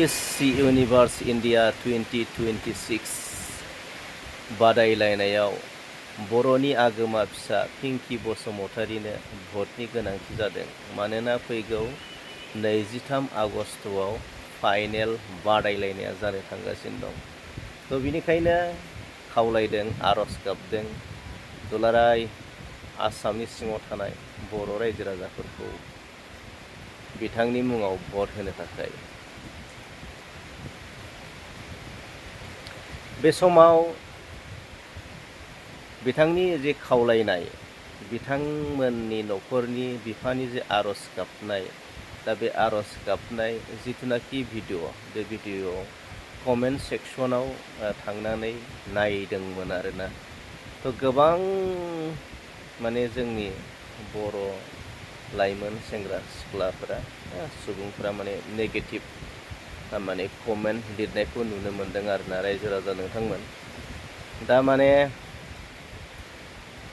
Miss universe India 2026 बादायलायनायाव बर'नि आगोमा फिसा पिंकि बसुमतारीनो भटनि गोनांथि जादों। मानोना फैगौ 23 आगस्टआव फाइनेल बादायलायनाया जानो थांगासिनो दं। थ' बिनिखायनो खावलायदों, आर'ज गाबदों दुलाराय आसामनि सिङाव थानाय बर' रायजो राजाफोरखौ बिथांनि मुङाव भट होनो थाखाय। बे समाव बिथांनि जे खावलायनाय, बिथांमोननि न'खरनि बिफानि जे आर'ज गाबनाय, दा बे आर'ज गाबनाय जिथुनाखि भिडिअ', बे भिडिअ'आव कमेन्ट सेक्सनाव थांनानै नायदोंमोन आरोना। थ' गोबां माने जोंनि बर' लाइमोन सेंग्रा सिख्लाफोरा, सुबुंफोरा माने नेगेटिभ माने कमेन्ट लिरनायखौ नुनो मोन्दों आरोना रायजो राजा नोंथांमोन।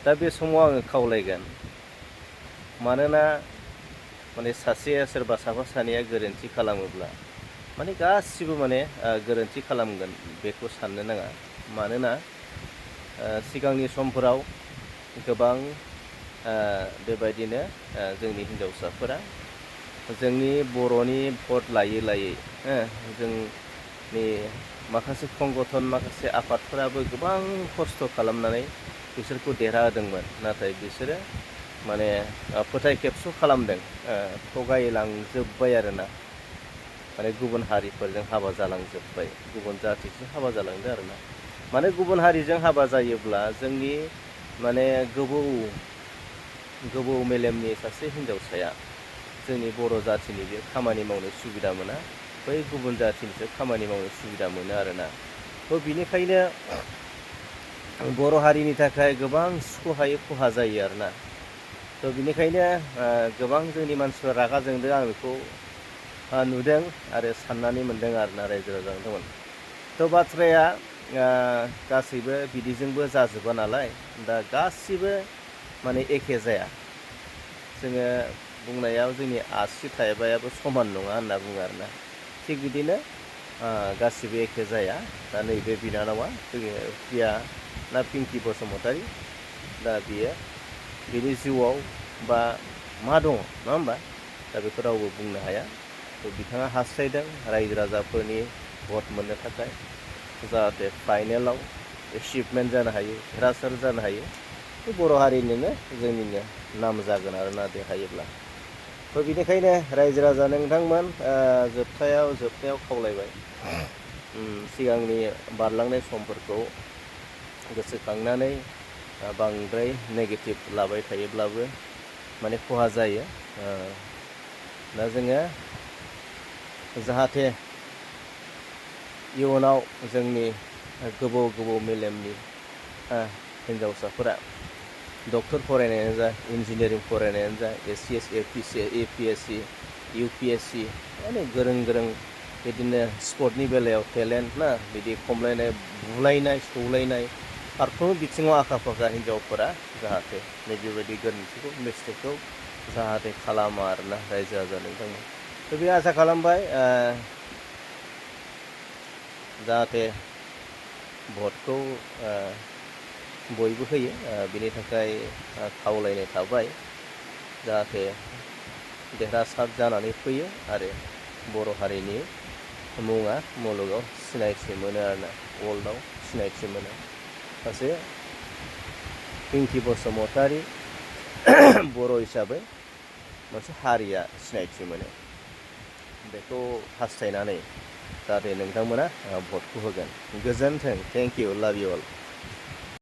दा बे समाव आङो खावलायगोन, मानोना माने सोरबा साफा सानैया गोरोन्थि खालामोब्ला माने गासिबो माने गोरोन्थि खालामगोन बेखौ साननो नाङा। मानोना सिगांनि समफोराव गोबां बेबायदिनो जोंनि हिन्जावसाफोरा जोंनि बर'नि भट लायै लायै जोंनि माखासे संगठन, माखासे आफादफोराबो गोबां खस्थ' खालामनानै बिसोरखौ देरहाहोदोंमोन। नाथाय बिसोरो माने फोथाय खेबस' खालामदों, थगायलांजोब्बाय आरोना। माने गुबुन हारिफोरजों हाबा जालांजोब्बाय, गुबुन जाथिजों हाबा जालांदों आरोना। माने गुबुन हारिजों हाबा जायोब्ला जोंनि माने गोबौ मेलेमनि सासे हिन्जावसाया जोंनि बर' जाथिनि बे खामानि मावनो सुबिदा मोना, बै गुबुन जाथिनिसो खामानि मावनो सुबिदा मोनो आरोना। थ' बिनिखायनो बर' हारिनि थाखाय गोबां सुख'हायै खहा जायो आरोना। थ' बिनिखायनो गोबां जोंनि मानसिफोरा रागा जोंदों, आं बेखौ नुदों आरो साननानै मोन्दों आरोना रायजो राजा नोंथांमोन। थ' बाथ्राया गासैबो बिदिजोंबो जाजोबा नालाय, दा गासिबो माने एखे जाया। जोङो बुंनायाव जोंनि आसि थाइबायाबो समान नङा होनना बुङो आरोना। थिग बिदिनो गासिबो एखे जाया। दा नैबे बिनानावा पिंकि बसुमतारी, दा बिनि जिउआव बा मा दङ, नङा होमबा? दा बेखौ रावबो बुंनो हाया। थ' बिथाङा हास्थायदों रायजो राजाफोरनि भट मोननो थाखाय, जाहाथे फाइनेलाव एचिभमेन्ट जानो हायो, देरहासार जानो हायो। बर' हारिनिनो जोंनिनो नाम जागोन आरोना देरहायोब्ला। थ' बिनिखायनो रायजो राजा नोंथांमोन, जोबनायाव खावलायबाय, सिगांनि बारलांनाय समफोरखौ गोसोखांनानै बांद्राय नेगेटिभ लाबाय थायोब्लाबो माने खहा जायो। दा जोङो जाहाथे इयुनाव जोंनि गोबौ मेलेमनि हिन्जावसाफोरा डक्टर फरायनायानो जा, इन्जिनियारिं फरायनायानो जा, SCS, APSC, UPSC, माने गोरों बिदिनो स्पर्टनि बेलायाव टेलेन्ट ना, बिदि खमलायनाय, बुलायनाय, सौलायनाय, फारफ्रोमबो बिथिङाव आखा फाखा हिन्जावफोरा जाहाथे नैबेबायदि गोरोन्थिखौ, मिस्टेकखौ जाहाथे खालामा आरोना रायजो राजा नोंथांमोन। थ' बे आसा खालामबाय जाहाथे भटखौ बयबो होयो, बिनि थाखाय खावलायनाय थाबाय, जाहाथे देरहासार जानानै फैयो आरो बर' हारिनि मुङा मुलुगाव सिनायथि मोनो आरोना, वर्ल्डआव सिनायथि मोनो। सासे पिंकि बसुमतारी बर' हिसाबै मोनसे हारिया सिनायथि मोनो। बेखौ हास्थायनानै जाहाथे नोंथांमोना भटखौ होगोन। गोजोन्थों। थेंक इउ, लाभ इउ अल।